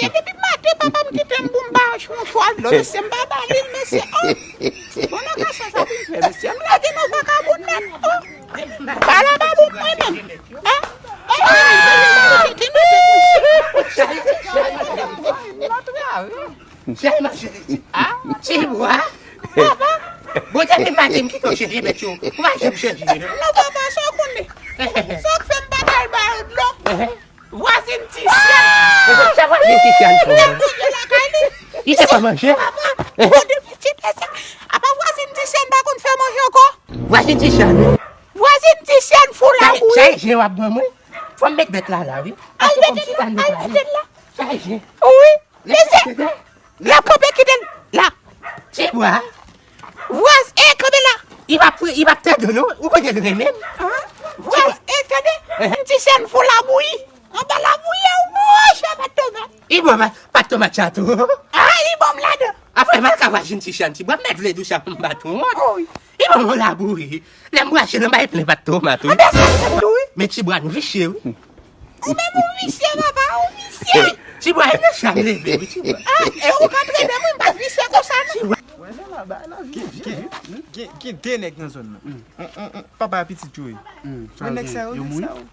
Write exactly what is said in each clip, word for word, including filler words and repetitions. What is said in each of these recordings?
Depi maten, papa m kite m pou m ba yon chwal dlo, mesye, m pa ba li l, mesye. Oh! Bon, nan ka sa, sa pou m fè, mesye? M lage nan vagabon nèt. Oh! Pala babou mwen menm. Hein? Hein? Ti bwa. Papa, bon, depi maten m kite w chanje bèt yo. Ou pa janm chanje, non. Non, papa, sa w konnen. Sa w fè m pa t al ba yo dlo. Vwazin Tisyèn. Sa vwazin Tisyèn fè? Li te manje lakay li. Li te fè manje? Papa, bon, depi ti pè sa. Apa vwazin Tisyèn pa konn fè manje ankò? Vwazin Tisyèn, wi. Vwazin Tisyèn fou labouyi. Sa e jen w ap ban mwen? Fò m met bèt la la, wi. Al mete l la, al mete l la. Sa e jen. Wi. Mesye, l ap kanpe kite l la. Ti bwa. Vwaz, e, kanpe la. Li p ap, li p ap tande w, non. Ou konnen l renmen m. Vwaz, e, tande. Ti sèn fou labouyi. Anba labouyi a, woy, chè pa t toma. Li bon, pa t toma chato. Ah, li bon m ladan. Apre, m al ka vwazin ti chan, ti bwa, m mèt vle di w sa pou m pa t wont. Li bon m labouyi. Lè m brache nan bay plen pa t toma tou. Anben sa se tou wi. Men ti bwa nou visye wi. Ou menm ou visye papa, ou visye. Ti bwa e nan chanm leve wi ti bwa. Ah, e ou k antrene mwen, m pa visye konsa non. Ti bwa. Wè nan la bay la vit vit. Gen, gen de nèg nan zòn nan. Papa pitit yo ye. Men nèg sa yo, nèg sa yo.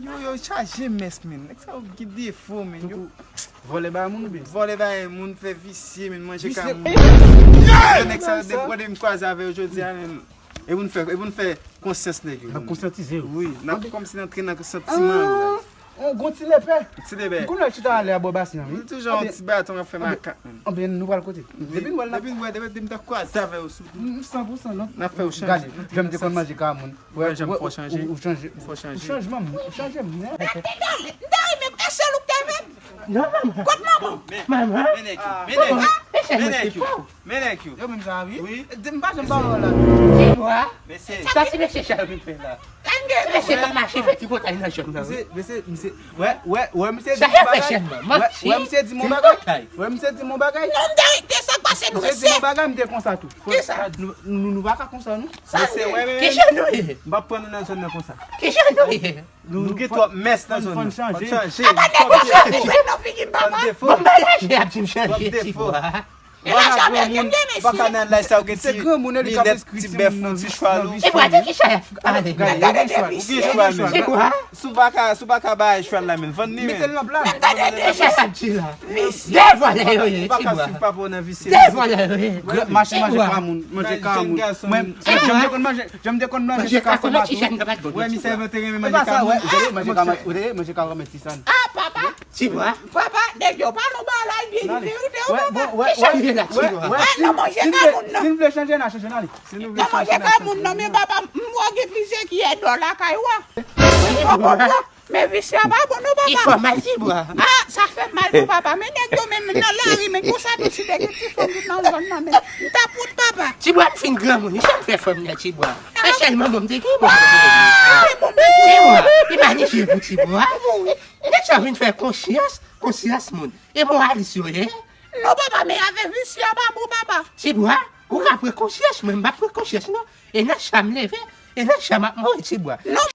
Yo, yo chaje mès men. Nèg sa yo gen defo men. Yo vòlè bay moun oubyen? Vòlè bay moun, fè visye men, manje ka moun. Nèg sa yo depi m kwaze avè yo jodi a men. E pou n fè, e pou n fè konsyans nèg yo. N ap konsyantize yo. Wi, n ap kòmsi n antre nan santiman yo la. On gon ti lepè. Ti lepè. M konn al chita anlè a bò basen an wi. Li toujou yon ti baton k ap fè makak menm. Anben nou pral kote. Depi n wè l, depi n wè, depi m t ap kwaze avè yo sou. M san pou san non. N ap fè yo chanje. Gade jan m te konn manje ka moun. Wè, jan m fè w chanje. Ou chanje. Ou chanje manman, ou chanje m. M ta renmen, e sèl ou k te renmen. Non manman. Kot manman? Manman. Men nèg yo, men nèg yo. Men nèg yo. Men nèg yo. Yo menm sa wi. Wi. M pa janm ba w la. Ti bwa. Mesye. Sa ti mesye sa yo vin fè la. Mesye k ap mache fè ti pòtay nan jòn nan wi. Mesye, mesye, wè, wè, wè, misye di yon bagay. Wè, misye di yon bagay. Wè, misye di yon bagay. Non, m te arete sa k pase nou mesye. Misye di yon bagay, m te konsa tou. Kisa? Nou, nou, nou pa ka konsa non. Sa vle. Kijan nou ye? M p ap pran nou nan zòn nan konsa. Kijan nou ye? Nou gen twòp mès nan zòn nan. Fò n chanje. Fò n chanje. Apa nèg yo chanje nan figi m papa. Bon bagay ap di m chanje ti bwa. Vagabon moun, baka nan laj sa yo gen ti linèt, ti bèf, ti chwal ou. E bwa de ki chay ap pale. Ou gen chwal men. Si w pa ka, si w pa ka bay chwal la men, vann li men. Mete l nan pla. Gade de chay ap di la. De vòlè yo ye ti bwa. Ou pa ka swiv papa w nan visye. De vòlè yo ye. Mache manje ka moun, manje ka moun. Mwen, jan m te konn manje, jan m te konn manje ka se mato. Wè, misye yo te renmen manje ka moun. Ou te manje ka manje, ou te manje ka manje ti sèn. Ah, papa. Ti bwa. Papa, nèg yo pa nan bagay byen rive, ou te ou papa. Kisa ki rive la, ti bwa? Ah, nan manje ka moun nan. Si n vle chanje, n a chanje nan li. Si nou vle chanje, n a chanje. Nan manje ka moun nan, men papa, m wè gen plizyè kiyè dò lakay ou a. Ti bwa. Men visye a pa bon non papa. Li fè mal ti bwa. Ah, sa fè mal pou papa. Men nèg yo menm nan lari, men konsa tou si te gen ti fanm tout nan zòn nan men. M t ap wont papa. Ti bwa m fin granmoun, wi, sa m fè fanm nan ti bwa. E sèl manman m te gen bon. Ti bwa, li pa ni je pou ti bwa. Nèg sa vin fè konsyans, konsyans moun. E moralis yo ye. Non papa, men avè visye a pa bon papa. Ti bwa, ou ka pran konsyans, mwen m pa pran konsyans non. E nan chanm leve, e nan chanm ap mouri ti bwa. Non.